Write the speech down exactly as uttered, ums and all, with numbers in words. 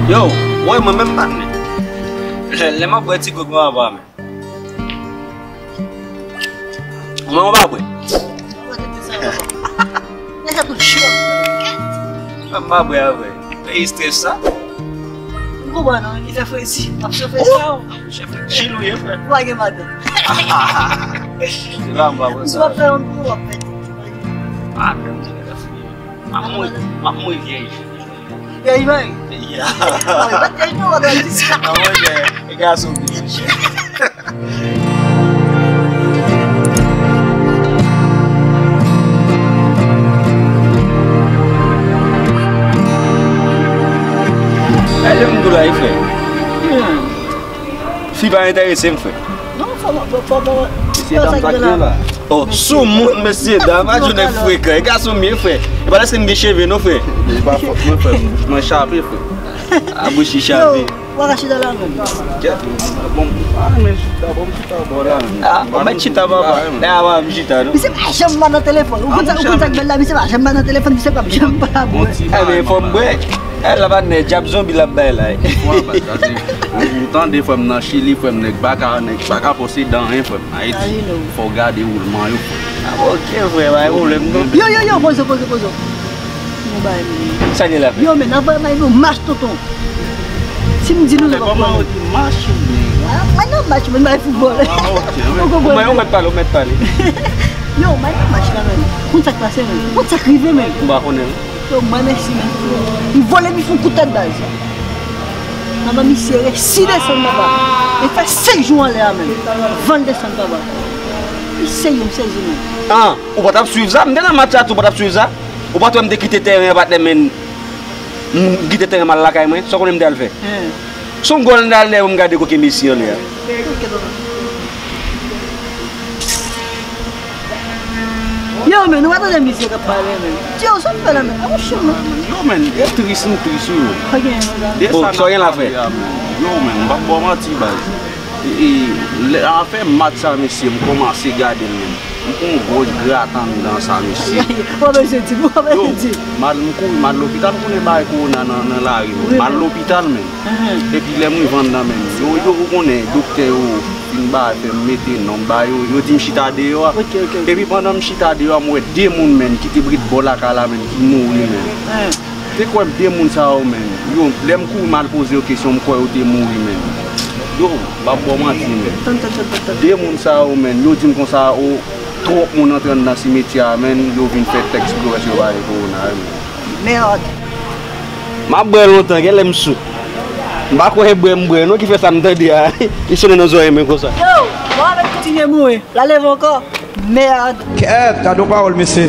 Yo, woy, mwen menm patnè. Lè, lè m ap bwè ti gwòg mwen ava men. Mwen, mwen pa bwè. Nèg sa tou cho. Mwen pa bwè avè. Peyi strès sa. M konprann non, li fè fredi. M ap chofe sa. Chèf chil ou ye, frè. Ou pa gen madanm. Se la m pa wè sa. Si w ap fè yon kou, w ap fè. Ah, menm se la fini. M ap mouri, m ap mouri vyèj. Vyèj mari? Ya. Ah, men pa vyèj non, w ap di sa. Ah, monchè, e gason byen. Gade moun tou la, wi, frè. Hmm. Fi pa enterese m, frè. Non, fò, fò, fò, fò. Mesye dam sa k gen la. Oh, sou moun, mesye dam, pa jwenn frekan. E gason m ye, frè. E pa lèske m gen cheve, non, frè. E pa fòt mwen, frè. Mwen chape, frè. A bouch li chape. Yo, w a rache la la menm. Kèt, bon, ah, men chita, bon, chita, bon, la, men. Ah, bon, mèt chita, papa. Lè a, m chita, non. Misye pa janm mal nan telefòn. Ou konn sa, ou konn sa k bèl la, misye pa janm mal nan telefòn, misye p ap janm pa bwè. Bon, ti. Eh, men fò m bwè. Eh, la pa nèg djab zonbi l ap bay la. Fò a bat, sa se, ou, ou tande frè m nan Chili, frè m, nèg baka, nèg baka posedan, hein, frè m. Ayiti, fò w gade woulman yo, frè m. Ah, ok, frè, pa gen pwoblèm, non. Yo, yo, yo, poze, poze, poze. Nou bay, men. Sa gen la, frè? Yo, men, n ap bay nou mach, tonton. Si m di nou, nou pa konprann. Mach, men. Ah, mwen nan mach, mwen bay foutbòl. Ah, ok, wi. Ou konprann? Ou mèt pale, ou mèt pale. Yo, mwen nan mach la, men. Konn sa k pase, men. Konn sa k rive, men. M pa konnen. Yo, mwen mèsi, men. Li vole, li fè yon kout tèt baz. Manman misye resi desann, papa. Li fè senk jou anlè a, men. Van l desann, papa. Li sezi, m sezi, men. Ah, ou pa t ap swiv sa? M te nan match la tou, ou pa t ap swiv sa? Ou pa t wè m te kite tèren an, patnè, men. M kite tèren m al lakay mwen. Sa w konnen m te al fè? Hen. Se yon gòl m te al dèyè pou m gade koke Messi anlè a. Yo, men, nou pa tande misye k ap pale, men. Yo, sa m fè la, men? A, monchè, men. Yo, men, e tris, m tris, wi, men. Ok, men, sa. Bon, sa w gen la, frè? Yo, men, m p ap ba w manti, baz. E, e, lè, afè match sa, mesye, m kòmanse gade l, men. M pran yon gwo grate anndan sa, mesye. W ap eseye di, w ap eseye di. Yo, m al, m kouri, m al lopital, m konnen bagay kowona nan, nan lari, men. M al lopital, men. Epi lè m rive anndan, men, yo, yo, ou konnen, doktè yo fin ba, fè m mete non m ba yo, yo di m chita deyò a. Ok, ok, ok. Epi pandan m chita deyò a, m wè de moun, men, ki te ret bò lakay la, men, ki mouri, men. Te kwè m de moun sa yo, men. Yo, lè m kouri m al poze yo kesyon, m kwè yo te mouri, men. Yo, m p ap ba w manti, men. Tann, tann, tann, tann, tann. De moun sa yo, men, yo di m konsa, o, twòp moun antre anndan simetyè a, men, yo vin fè tèks pou yo wè si yo pa gen kowona, men. Mèd. M ap bwè lontan, genlè m sou. M pa kwè e bwè m bwè, non, ki fè sa m tande a. Li sonnen nan zòrèy mwen konsa. Yo, mwen avèk kontinye mouri. La leve ankò. Mèd. Kèt, gade yon pawòl, mesye.